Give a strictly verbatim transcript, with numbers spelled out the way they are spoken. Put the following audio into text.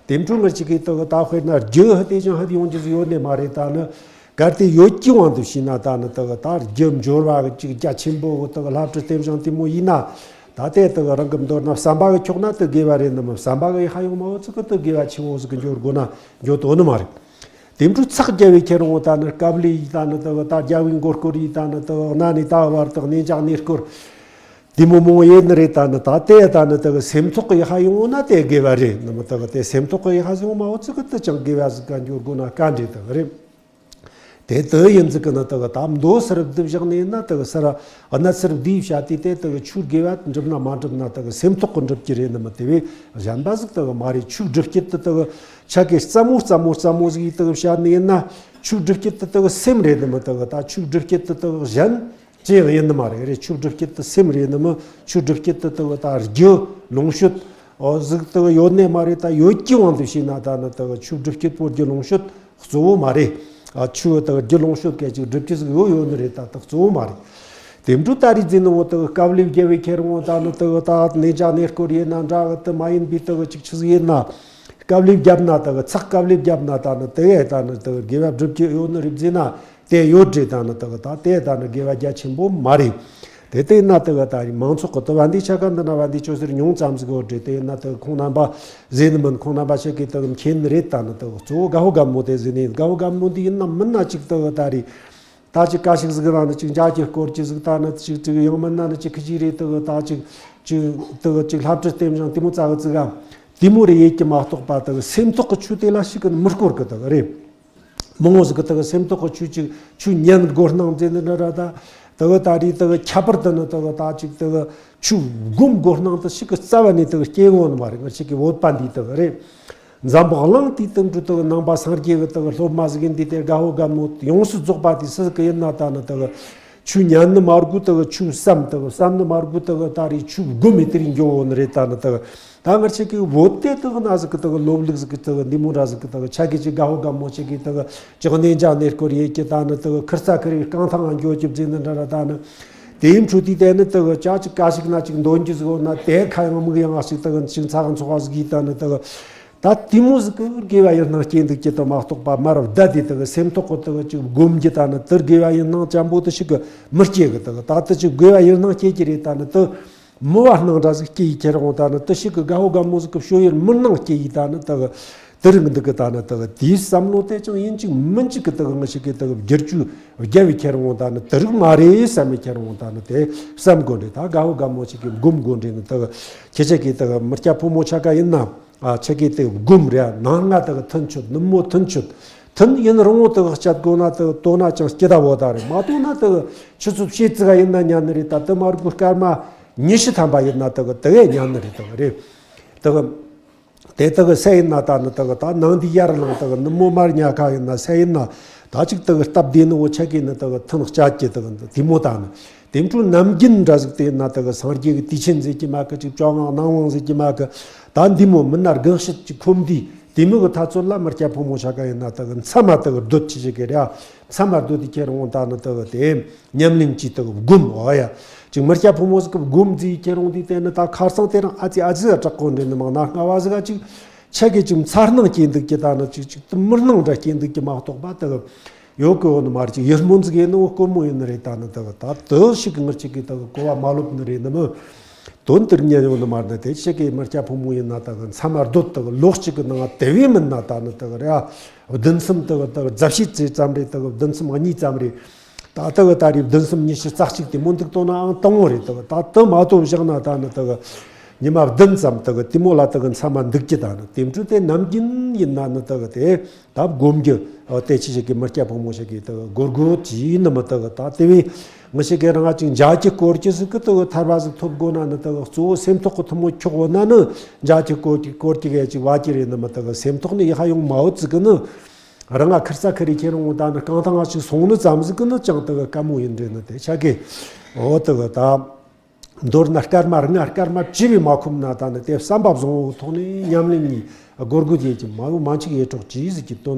དེ་འཕྲོ་ང་ཅིག་གིས་དག་ད་དཔེར་ན་རྒྱུ་ཧི་དེ་ཅང་ཧི་ཡོང་རྒྱུ་ཟིག་ཡོད་ནི་མ་རེད། ད་ནི་གལ་ཏེ་ཡོད་ཀྱི་དབང་དུ་བྱས་ན། ད་ནི་དག་ད་རྒྱུ་འབྱོར་བ་གི་ཅིག་རྒྱ་ཆེན་པོ་དག་བསླབ་བྱ་རྟེན་བྱང་དེ་མོ་ཡིན་ན། ད་ལྟའི་དག་རང་གི་མདོར་ན་བསམ་པ་གི་ཕྱོགས་ན་དག་དགེ་བ་རེད་ནི་མིན། བསམ་པ་གི་ཡི་ཧ་ཡོང་མ་བོ་ཙི་གི་དག་དགེ་བ་ཆེ་བོ་ཟིག་གི་འབྱོར་དགོས་ན་འབྱོར་དོ་ནི་མ་རེད། དེ་འཕྲོ་ཚེགས་བརྒྱབ་པའི་ཁྱེར་འོང་ད་ནི་དཀའ་ལས་ཡིས། ད་ནི་དག་ད་རྒྱལ་བའི་མགོ་སྐོར་ཡིས། ད་ནི་དག་གནའ་ནས་ད་བར་དག་གནས་མཇལ་གནས་སྐོར་དེ་མོ་མང་ཡོད་ནི་རེད། ད་ནི་ད་ལྟའི་ད་ནི་དག་སེམས་ཐོག་གི་ཡི་ཧ་ཡོང་བོ་ན་དེ་དགེ་བ་རེད། ནི་མིན་དག་དེ་སེམས་ཐོག་གི་ཡི་ཧ་ཡོང་མ་བོ་ཙི་གི་དག་ཅང་དགེ་བ་ཟིག་ག་འབྱོར་དགོས་ན་དཀའ་འདྲེ་དག་རེད། དེ་དག་ཡིན་ཙི་གི་ནི་དག་ད་མདོ་སར་བསྡུ་བཞག་ནས་ན་དག་སར་གནད་སར་བསྡུས་བྱ་དེ། དེ་དག་ཆོས་དགེ་བ་འགྲུབ་ན་མ་འགྲུབ་ན་དག་སེམས་ཐོག་གི་འགྲུབ་ཀྱི་རེད། ནི་མིན་དེ་བས་གཞན་པ་ཟིག་དག་མ་རེད། ཆོས་སྒྲུབ་ཀྱི་དེ་དག་ཆ་གེ་རྩ་མོ་རྩ་མོ་རྩ་མོ་ཟིག་ཡིས་དག་བཤད་ནས་ན། ཆོས་སྒྲུབ་ཀྱི་དེ་དག་སེམས་རེད། ནི་མིན་དག་ད་ཆོས་སྒྲུབ་ཀྱི་དེ་དག་གཞན་ཅི་ཡང་ཡིན་ནི་མ་རེད། རེད། ཆོས་སྒྲུབ་ཀྱི་དེ་སེམས་རེད། ནི་མིན་ཆོས་སྒྲུབ་ཀྱི་དེ་དག་ད་རྒྱུ་ལོངས་སྤྱོད་འོ་ཟིག་དག་ཡོད་ནི་མ་རེད། ད་ཡོད་ཀྱི་དབང་དུ་བྱས་ན་ད་ནི་དག་ཆོས་སྒྲུབ་ཀྱི་བོ་རྒྱུ་ལོངས་སྤྱོད་གཙོ་བོ་མ་རེད། ཨ་ཆོས་དག་རྒྱུ་ལོངས་སྤྱོད་སྐད་ཅིག་སྒྲུབ་ཀྱི་ཟིག་ཡོད་ཡོད་ནི་རེད། ད་དག་གཙོ་བོ་མ་རེད། དེ་འཕྲོ་ད་རེས་ཟེར་ནི་བོ་དག་དཀའ་ལས་བརྒྱབ་པའི་ཁྱེར་འོང་ད་ནི་དག་ད་གནས་མཇལ་གནས་སྐོར་ཡིན་ན་འདྲ་གི། དེ་མ་ཡིན་པའི་དག་ཅིག་ཆི་ཟིག་ཡིན་ན། དཀའ་ལས་བརྒྱབ་ན་དག་ཚེགས་དཀའ་ལས་བརྒྱབ་ན་ད་ནི་དེ་ཡས་ད་ནི་དག་དགེ་བ་སྒྲུབ་ཀྱི་ཡོད་ནི་རེད་ཟེར་ན། དེ་ཡོད་རེད། ད་ནི་དག་ད་དེ་ད་ནི་དགེ་བ་རྒྱ་ཆེན་པོ་མ་རེད། དེ་ལྟས་ན་དག་ད་རེས་མང་ཚོགས་ཀྱི་དུ་བ་འདི་ཆ་ག་འདི་ན་བ་འདི་ཆོས་ཟེར་ཉུང་ཙམ་ཟིག་ཡོད་རེད། དེ་ན་དག་ཁོང་རྣམ་པ་ཟེར་ནི་མིན། ཁོང་རྣམ་པ་ཆ་གིས་དག་མཁྱེན་ནི་རེད། ད་ནི་དག་གཙོ་བོ་དགའ་བོ་དགའ་མོ་དེ་ཟེར་ནི། དགའ་བོ་དགའ་མོ་འདི་ཡིན་ན་མིན་ན་ཅིག་དག་ད་རེས་ད་ཅིག་ཀ་ཤིག་ཟིག་རང་ནི་ཅིག་འཇའ་གི་སྐོར་གྱི་ཟིག་ད་ནི་ཅིག་ཅིག་ཡང་མིན་ན་ནི་ཅིག་ཁི་ཅིག་རེད། དག་ད་ཅིག་ཅིག་དག་ཅིག་བསླབ་བྱ་རྟེན་བྱང་དེ་མོ་ཙག་གི་ཙིག་ག་དེ་མོ་རེ་ཡེད་ཀྱི་མ་གཏོགས་པ་དག་སེམས་ཐོག་གི་ཆོས་དེ་ལ་ཞིག་གི་མི་སྐོར་གི་དག་རེད། མང་བོ་ཟིག་གི་དག་སེམས་ཐོག་གི་ཆོས་ཅིག་ཆོས་ཉན་དགོས་སྣང་ཟེར་ནི་འདྲ་ར། ད་དག་ད་རེས་དག་ཁྱད་པར་དུ་ནི་དག་ད་ཅིག་དག་ཆོས་སྒོམ་དགོས་སྣང་དུ་ཞིག་གི་རྩ་བ་ནས་དག་སྐྱེ་གོ་ནི་མ་རེད། ང་ཞིག་གི་བོད་པ་འདི་དག་རེད། འཛམ་བུ་གླིང་དེའི་སྟེང་དུ་དག་ནང་པ་སངས་རྒྱས་ཀྱི་དག་སློབ་མ་ཟིག་ཡིན་དུས། དེ་དགའ་བོ་དགའ་མོ་ཡོངས་སུ་རྫོགས་པ་དེ་སུ་ཟིག་གི་ཡིན་ན་ད་ནི་དག་ཆོས་ཉན་ནི་མ་དགོས། དག་ཆོས་བསམ་དག་བསམ་ནི་མ་དགོས། དག་ད་རེས་ཆོས་སྒོམ་མི་དེ་རིགས་འགྱོ་འོ་ནི་རེད། ད་ནི་དག་ད་ང་ཆ་གི་བོད་དེ་དག་ན་ཟིག་གི་དག་སློབ་ལུགས་ཟིག་གི་དག་འདི་མོ་འདྲ་ཟིག་གི་དག་ཆ་གི་ཅིག་དགའ་བོ་དགའ་མོ་ཆ་གི་དག་ཅིག་གནས་མཇལ་གནས་སྐོར་ཡེད་ཀྱི། ད་ནི་དག་ཁུར་ས་ཁུར་རི་རྐང་ཐང་ང་འགྱོ་ཀྱི་ཟེར་ནི་འདྲ་ར། ད་ནི་དེའི་འཕྲོ་དེ་དེ་ནི་དག་ཅག་ཅིག་ཀ་ཞིག་ན་ཅིག་འདོན་རྒྱུ་ཟིག་འོ་ན་དེ་ཁ་ཡང་མིག་ཡང་ཨ་ཞིག་དག་ཅིག་ཚགས་འཚོགས་ཟིག་ཡིས། ད་ནི་དག་ད་དེ་མོ་ཟིག་གི་དགེ་བ་ཡིན་སྣང་སྐྱེ་འདུག་ཀྱི་དུ་མ་གཏོགས་པ། མར་བསྡད་དེ་དག་སེམས་ཐོག་གི་དག་ཅིག་སྒོམ་རྒྱུ་ད་ནི་དེར་དགེ་བ་ཡིན་སྣང་ཅན་པོ་དུ་ཞིག་གི་མི་སྐྱེ་གི། དག་ད་དུ་ཅིག་དགེ་བ་ཡིན་སྣང་སྐྱེ་གི་རེད། ད་ནི་དུ་མི་བ་སྣང་འདྲ་ཟིག་སྐྱེ་ཡི་ཁྱེར་འོང་། ད་ནི་དུ་ཞིག་གི་དགའ་བོ་དགའ་མོ་ཟིག་གི་སྤྱོད་ཡུལ་མི་སྣང་སྐྱེ་ཡི། ད་ནི་དག་དེ་རིང་འདུག་གི། ད་ནི་དག་དེའི་བསམ་བློ་དེ་ཅང་ཡིན་གཅིག་མིན་གཅིག་གི་དག་ང་ཞིག་གི་དག་བསྒྱུར་བཅོས་བརྒྱབ་བའི་ཁྱེར་འོང་། ད་ནི་དེ་རིགས་མ་རེད་བསམ་མི་ཁྱེར་འོང་། ད་ནི་དེ་བསམ་དགོས་འདྲེ། ད་དགའ་བོ་དགའ་མོ་ཞིག་གི་སྒོམ་དགོས་འདྲེ། ནི་དག་ཁྱེད་ཆ་གི་དག་མི་སྐྱ་ཕོ་མོ་ཆ་ག་ཡིན་ན། ཨ་ཆ་གི་དེ་སྒོམ་རེད། ནང་ང་དག་ཐུན་ཆོད་ནུབ་མོ་ཐུན་ཆོད་ཐུན་ཡིན་རུང་བོ་དག་སྐྱེ་དགོས་ན་དག་དོ་ན་ཅང་སྐྱེ་ད་བོ་ད་རེད། མ་དོ་ན་དག་ཆུ་ཚོད་ཕྱེད་ཙི་ག་ཡིན་ན་ཉན་ནི་རེད། ད་དུ་མ་རུ་གུ་སྐར་མ་ཉི་ཤུ་ཐམ་པ་ཡིན་ན་དག་དེ་བས་ཉན་ནི་རེད། དག་རེད་དག་དེ་དག་སེ་ཡིན་ན་ད་ནི་དག་ད་ནང་དེ་ཡར་ལངས། དག་ནུབ་མོ་མར་ཉལ་ཁ་ཡིན་ན་སེ་ཡིན་ན། ད་ཅིག་དག་སྟབས་བདེ་ནི་བོ་ཆ་གི་ནི་དག་ཐུན་སྐྱ་གི་དག་དེ་མོ་ད་ནི། དེ་འཕྲོ་ནམ་རྒྱུན་འདྲ་ཟིག་དེ་ན་དག་སངས་རྒྱས་ཀྱི་དུས་ཆེན་ཟེར་གྱི་མ་གི། ཅིག་བཅོ་ལྔ་གནམ་དབང་ཟེར་གྱི་མ་གི། ད་འདི་མོ་མི་སྣ་རྒན་བཤད་ཅིག་ཁོམ་དུས་དེ་མོ་གི་ཐ་ཚོད་ལ་མི་སྐྱ་ཕོ་མོ་ཆ་ག་ཡིན་ན་དག་མཚམས་མ་དག་སྡོད་ཅི་ཞིག་གི་རེད། མཚམས་མ་སྡོད་དེ་ཁྱེར་འོང་ད་ནི་དག་དེ་ཉམས་ལེན་གྱིས་དག་སྒོམ། འོ་ཡ། ཅིག་མི་སྐྱ་ཕོ་མོ་ཟིག་གི་སྒོམ་རྩིས་ཁྱེར་འོང་དུས་དེ་ནི་ད་ཁ་སང་དེ་རིང་ཨ་ཙི་ཨ་ཙི་ཨ་དྲག་གོ་འདྲེ་ནི་མང་ན་སྔ་བ་ཟིག་ག་ཅིག་ཆ་གི་ཅིག་མཚར་སྣང་སྐྱེ་འདུག་གི། ད་ནི་ཅིག་ཅིག་ཏུ་མི་སྣང་འདྲ་སྐྱེ་འདུག་གི་མ་གཏོགས་པ་དག་ཡོད་གི་ཡོད་ནི་མ་རེད། ཅིག་ཡིད་སྨོན་ཟིག་ཡིན་ནོ་དཀོན་མོ་ཡིན་ནི་རེད། ད་ནི་དག་ད་དུ་ཞིག་གི་ངར་ཅིག་གི་དག་གོ་བ་མ་ལོབ་ནི་རེད་ནི་མི། དོན་དེར་ཉན་ཡོང་ནི་མ་རེད། དེ་ཆ་གི་མི་སྐྱ་ཕོ་མོ་ཡིན་ན་དག་མཚམས་མ་སྡོད་དག་ལོགས་གཅིག་གི་ནང་དེ་བས་མིན་ན་ད་ནི་དག་རེད། ཨ་བདུན་གསུམ་དག་དག་རྫ་བྱེད་ཙེ་ཙམ་རེད། དག་བདུན་གསུམ་གཉིས་ཙམ་རེད། ད་དག་ད་རེས་བདུན་གསུམ་ཉི་ཤུ་རྩ་གཅིག་དེ་མོ་འདུག་ཏོ་ནའང་དང་བོ་རེད། དག་ད་དུ་མ་ཏོ་བཞག་ན་ད་ནི་དག་ཉི་མ་བདུན་ཙམ་དག་དེ་མོ་ལ་དག་མཚམས་མ་འདུག་གི། ད་ནི་དེ་འཕྲོ་དེ་ནམ་རྒྱུན་ཡིན་ན་ནི་དག་དེ། ད་སྒོམ་རྒྱུ་དེ་ཆི་ཞིག་གི་མི་སྐྱ་ཕོ་མོ་ཞིག་གི་དག་སྒོར་སྒོར་གྱིས་ནི་མི་དག་ད་དེ་བས་ང་ཞིག་གི་རང་ཅིག་འཇའ་གྱི་སྐོར་གྱི་ཟིག་གི་དག་ཐར་བ་ཟིག་ཐོབ་དགོས་ན་ནི་དག་གཙོ་བོ་སེམས་ཐོག་གི་ཐུན་མོང་ཁྱོག་འོ་ན་ནི་འཇའ་གྱི་སྐོར་གྱི་སྐོར་གྱི་གས་ཅིག་བ་གྱི་རེད་ནི་མི་དག་སེམས་ཐོག་ནི་ཡི་ཧ་ཡོང་མ་འོ་ཙི་གི་ནི་རང་ང་ཁིར་ས་ཁི་རི་ཁྱེར་འོང་ད་ནི་རྐང་ཐང་ང་ཞིག་སོང་ནི་ཙམ་ཟིག་གི་ནི་ཅང་དག་དཀའ་མོ་ཡིན་རེད། ནི་དེ་ཆ་གི་འོ་དག་ད། མདོར་ན་སྐར་མ་ལྔ་སྐར་མ་བཅུ་བས་མ་ཁོམ་ན་ད་ནི་དེ་བསམ་པ་བཟང་བོའི་ཐོག་ནས་ཉམས་ལེན་གཉིས་སྒོར་སྒོར་ཡེད་ཀྱི་མ་འོ་མ་འཆིག་ཡེ་གྲོགས་ཀྱིས་ཟིག་གི་དོན།